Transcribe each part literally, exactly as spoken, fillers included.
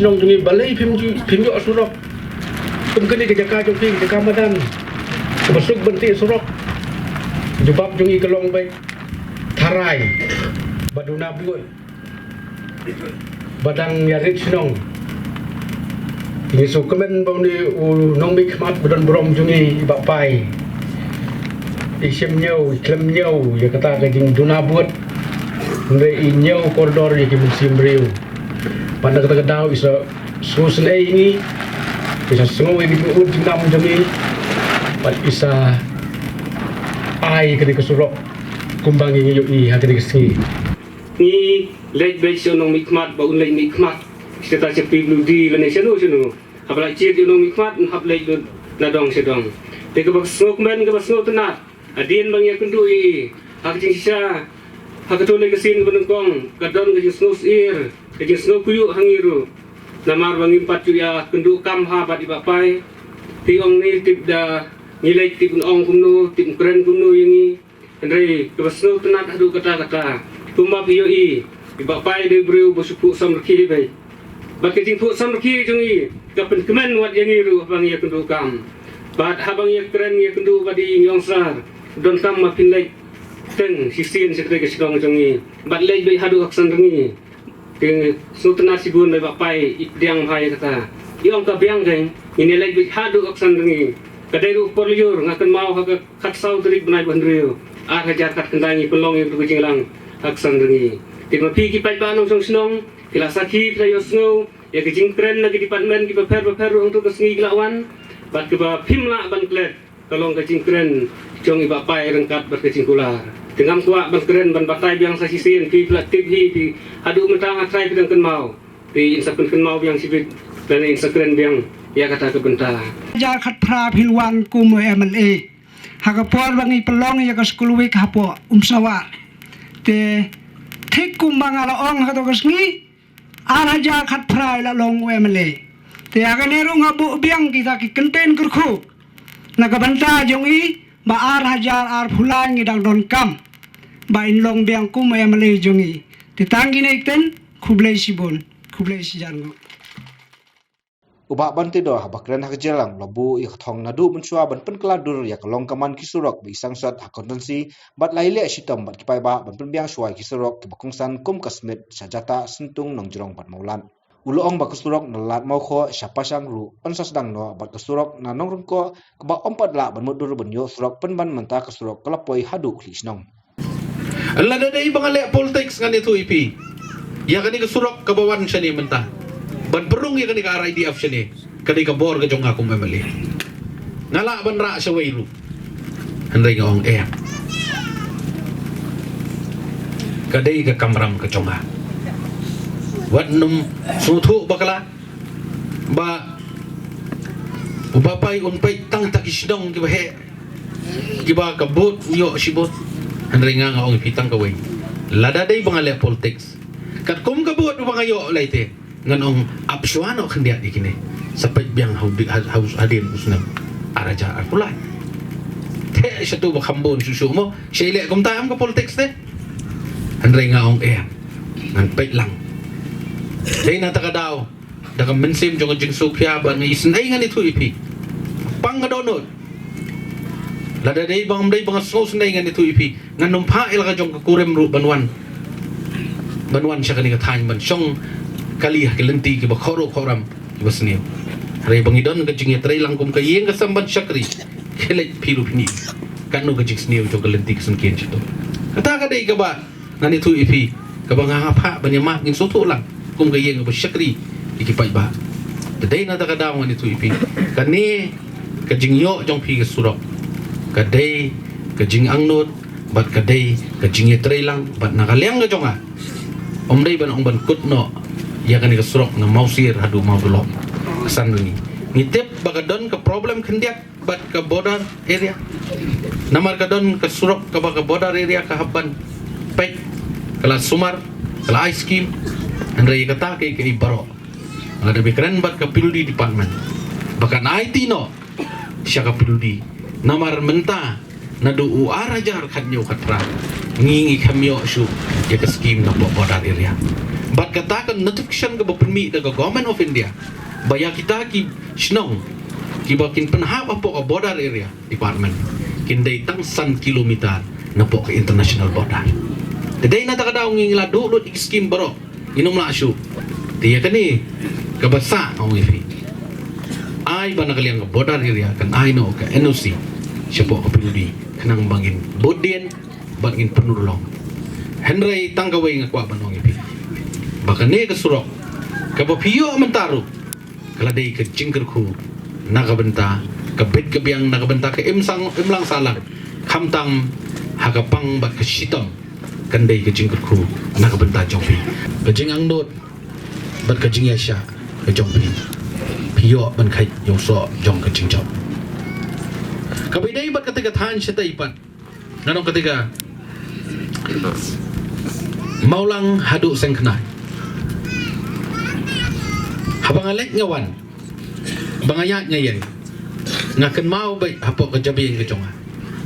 Nong jong ngi balei phim ju phim ïoh surok. Kum kane ka jaka jong phi, jaka madan. Ka ba suk ban tih surok. Jubab jong ngi ka long beit tharai ba duna buit ba dang ïa rit shnong. Ngi sngewkmen ba une u nongmihkhmat ba don burom jong ngi i Bah Pai i shim ñiew, i khlem ñiew ïa kata ka jingduna buit. Hynrei i ñiew kordor ïa ki mynsiem briew. Bad na kata ka daw i sa sngewsynei ïa ngi, i sa sngew ïa ki jingud jingnam jong ngi. Bad i sa ai kane ka surok kumba ngi ïohi ha kane ka sngi. Ngi leit beit sha u nongmihkhmat ba un leit mihkhmat. Sha ta sha P W D lane shano shano. Haba la jied ïa u nongmihkhmat un hap leit lut na dong sha dong. Te kaba sngewkmen, kaba sngewtynnat, hadien ba ngi ïakynduh ïa i ha ka jingshisha, ha kato ka sien kaba nyngkong ka don ka jingsngewsyier, ka jingsngewkhuid ha ngi ruh. Namar ba ngim pat ju ïakynduh kam ha bad i Bah Pai. Te ong ne tip da ngi leit tip un ong kumno, tip un kren kumno ïa ngi. Hynrei kaba sngewtynnat haduh katta katta, kumba phi ïohi, i Bah Pai dei u briew ba shu phuh samrkhie beit. Bad ka jingphuh samrkhie jong i ka pynkmen wat ïa ngi ruh haba ngi ïakynduh kam. Bad haba ngi ïakren ïakynduh bad i, ngi ong sar, donkam ma phin leit teng shisien sha kata ka shnong jong ngi. Bad leit beit haduh ha ka San Rngi. Te sngewtynnat shibun ba i Bah Pai i pdiang bha ïa kata. I ong ka biang keiñ, ngin ïa leit beit haduh ha ka San Rngi. Ka dei ruh por lyiur, nga kynmaw ha ka khatsaw tarik bnai ba hynriew, ar hajar khatkhyndai, ngi pynlong ïa kato ka jingïalang ha ka San Rngi. Te ma phi ki paidbah nongshong shnong, phi la sakhi, phi la ïohsngew ïa ka jingkren na ki department kiba pher bapher ruh hangto ka sngi ki la wan, bad kaba phim lah ban klet ka long ka jingkren jong i Bah Pai ryngkat bad ka jingkular. Te ngam kwah ban kren ban batai biang sa shisien, phi phi la tip hi, phi haduh mynta nga trai phi dang kynmaw. Te in sa pynkynmaw biang shibit lane in sa kren biang ïa kata ka bynta. Hajar khatphra phi wan kum u M L A ha ka por ba ngi pynlong ïa ka School Week hapoh Umsawar. Te thik kumba nga la ong ha kato ka sngi, ar hajar khatphra i la long u M L A. Te ha kane ruh nga buh biang kita ki kyntien kyrkhu na ka bynta jong i, ba ar hajar arphew lai ngi dang donkam ba in long biang kum u M L A jong i. Te tang kine ki ktien, khublei shibun, khublei shihajar nguh. U Bah Banteidor haba kren ha ka jingialang u la buh ïa ka thong naduh mynshuwa ban pynkylla dur ïa ka long kamon ki surok ba i sangsot ha constituency bad la ïaleh shitom bad ki paidbah ban pynbiang shuwa ïa ki surok kiba kongsan kum ka Smit sha Jatah, Syntung, Nongjrong bad Mawlad. U la ong ba ka surok na Lad Mawkhoh sha Pashang ruh yn sa sdang noh bad ka surok na Nongryngkoh kaba ym pat lah ban mutdur ban ïoh surok pynban mynta ka surok ka la poi haduh khlieh shnong. Lada dei ba nga leh politics ngan ïathuh ïa phi. Ïa kane ka surok kaba wan shane mynta ban pynrung ïa kane ka R I D F shane, ka dei ka bor ka jong nga kum M L A. Nga lah ban rah shawei ruh. Hynrei nga ong em. Ka dei ka kamram ka jong nga. Wat nym sngewthuh bakla ba u Bah Pai un peit tang ha ki shnong kiba heh, kiba ka vote u ïoh shi vote. Hynrei nga nga ong ïa phi tang kawei. Lada dei ba nga leh politics, katkum ka vote ba nga ïoh lai te, ngan ong ap shuwa noh khyndiat ïa kine. Sa peit biang ha u di-, ha, ha u, hadien u snem ar hajar arphew lai. Te sha tu ba kham bun shuh shuh mo, sha i leh kumta em ka politics te. Hynrei nga ong em. Ngan peit lang. Dei na kata ka daw, da ka mynsiem jong ka jingsngewkhia ba nga isynei ngan ïathuh ïa phi. Pang ka dohnud. Lada dei ba ngam dei ba nga sngewsynei ngan ïathuh ïa phi. Ngan ym phah ïa la ka jong ka kurim ruh ban wan, ban wan sha kane ka thaiñ ban shong kali ha ki lynti kiba khoroh khoram kiba sniew. Hynrei ba ngi don ka jingïatreilang kum ka ïing ka sem ban shakri. Khie leit phi ruh phin i katno ka jingsniew jong ka lynti ka syngkien sha tu. Kata ka dei kaba ngan ïathuh ïa phi, kaba nga nga phah ban ïa map, ngin sngewthuh lang kum ka ïing kaba shakri ïa ki paidbah. Te dei na kata ka daw ngan ïathuh ïa phi, kane ka jingïoh jong phi ka surok ka dei ka jingangnud bad ka dei ka jingïatreilang, bad na ka liang ka jong nga, ym dei ban ong ban kut noh ïa kane ka surok na Mawsir haduh Mawdulop. Ka san ngi, ngi tip ba ka don ka problem khyndiat bad ka border area. Namar ka don ka surok kaba ka border area ka hap ban peit, ka la sumar, ka la ai skim. Hynrei kata ka, ka i baroh la dep ïakren bad ka P W D department ba kan aiti noh sha ka P W D. Namar mynta naduh u ar hajar khathynñiew khatphra ngi, ngi khlem ïoh shuh ïa ka skim napoh border area. Bad kata ka notification kaba pynmih da ka Government of India ba ïa kita ki shnong kiba kin pynhap hapoh ka border area department kin dei tang san kilometer napoh ka international border. Te dei na kata ka daw ngi, ngi la duh lut ïa ki skim baroh, ngin ym lah shuh. Te ïa kane kaba sah, nga ong ïa phi, ai ba na ka liang ka border area kan ai noh ka N O C shapoh ka P W D khnang ba ngin bud dien bad ngin pynurlong. Hynrei tang kawei nga kwah ban ong ïa phi ba kane ka surok kaba phi ïoh mynta ruh ka la dei ka jingkyrkhu na ka bynta ka bit ka biang, na ka bynta ka imsang, imlang sahlang, khamtam ha ka pang bad ka shitom. Kan dei ka jingkyrkhu na ka bynta jong phi. Ka jingangnud bad ka jingïaishah ka jong phi, phi ïoh ban kheit ïa u soh jong ka jingjop. Kaba ïadei bad kata ka thaiñ shatai pat, nga ong kata ka Mawlang haduh Sengkhnai. Haba nga leit nga wan, ba nga ïaid nga ïeng, nga kynmaw beit hapoh ka jabieng ka jong nga,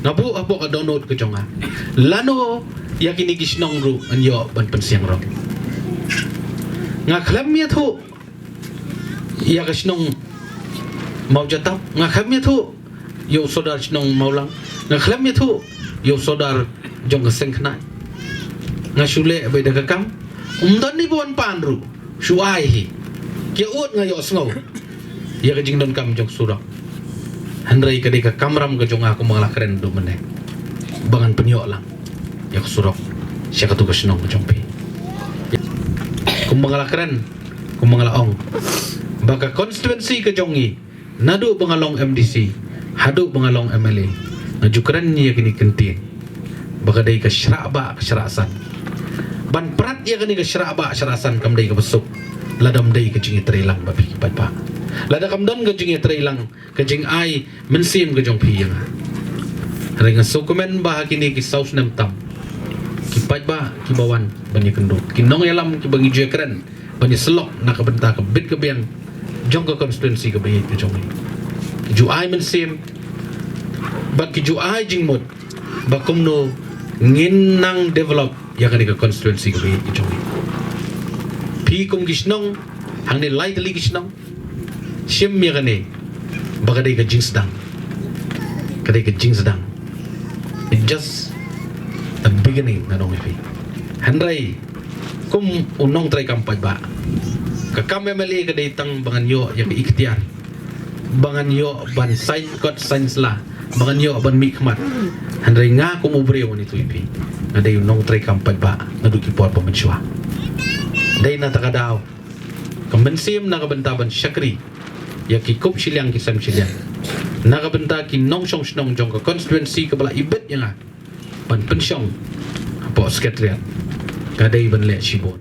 nga buh hapoh ka dohnud ka jong nga, lano ïa kine ki shnong ruh yn ïoh ban pynsiang rong. Nga khlem ïathuh ïa ka shnong Mawjatap, nga khlem ïathuh ïa u sordar shnong Mawlang, nga khlem ïathuh ïa u sordar jong ka Sengkhnai. Nga shu leh beit da ka kam, ym don ni ba wan pan ruh, shu ai hi. Ki ud nga ïohsngew ïa ka jingdonkam jong surok. Hynrei ka dei ka kamram ka jong nga kumba nga la kren haduh mynne, ba ngan pynïoh lang ïa ka surok sha katu ka shnong ka jong phi. Kumba nga la kren, kumba nga la ong, ba ka constituency ka jong ngi, naduh ba nga long M D C haduh ba nga long M L A, nga ju kren ïa kine ki ktien ba ka dei ka shrah bah ka shrah san. Ban prat ïa kane ka shrah bah shrah san kam dei kaba suk lada ym dei ka jingïatreilang bad phi ki paidbah. Lada kam don ka jingïatreilang, ka jingai mynsiem ka jong phi ïa nga, hynrei nga sngewkmen ba ha kine ki saw snem tam, ki paidbah kiba wan ban ïakynduh, ki nongïalam kiba ngi ju ïakren ban ïasyllok na ka bynta ka bit ka biang, jong ka constituency kaba ïeit ka jong ngi. Ki ju ai mynsiem bad ki ju ai jingmut ba kumno ngin nang develop ïa kane ka constituency kaba ïeit ka jong ngi. Phi kum ki shnong hangne lai tylli ki shnong, shim ïa kane ba ka dei ka jingsdang. Ka dei ka jingsdang. It's just the beginning, nga ong ïa phi. Hynrei kum u nongtrei kam paidbah, ka kam M L A ka dei tang ba ngan ïoh ïa ka iktiar, ba ngan ïoh ban saiñ kot saiñ sla, ba ngan ïoh ban mih khmat. Hynrei nga kum u briew, ngan ïathuh ïa phi, nga dei u nongtrei kam paidbah naduh ki por ba mynshuwa. Dei na kata ka daw ka mynsiem na ka bynta ban shakri ïa ki kup shiliang ki sem shiliang, na ka bynta ki nongshong shnong jong ka constituency kaba la ibit ïa nga ban pynshong hapoh Secretariat, ka dei ban leh shibun.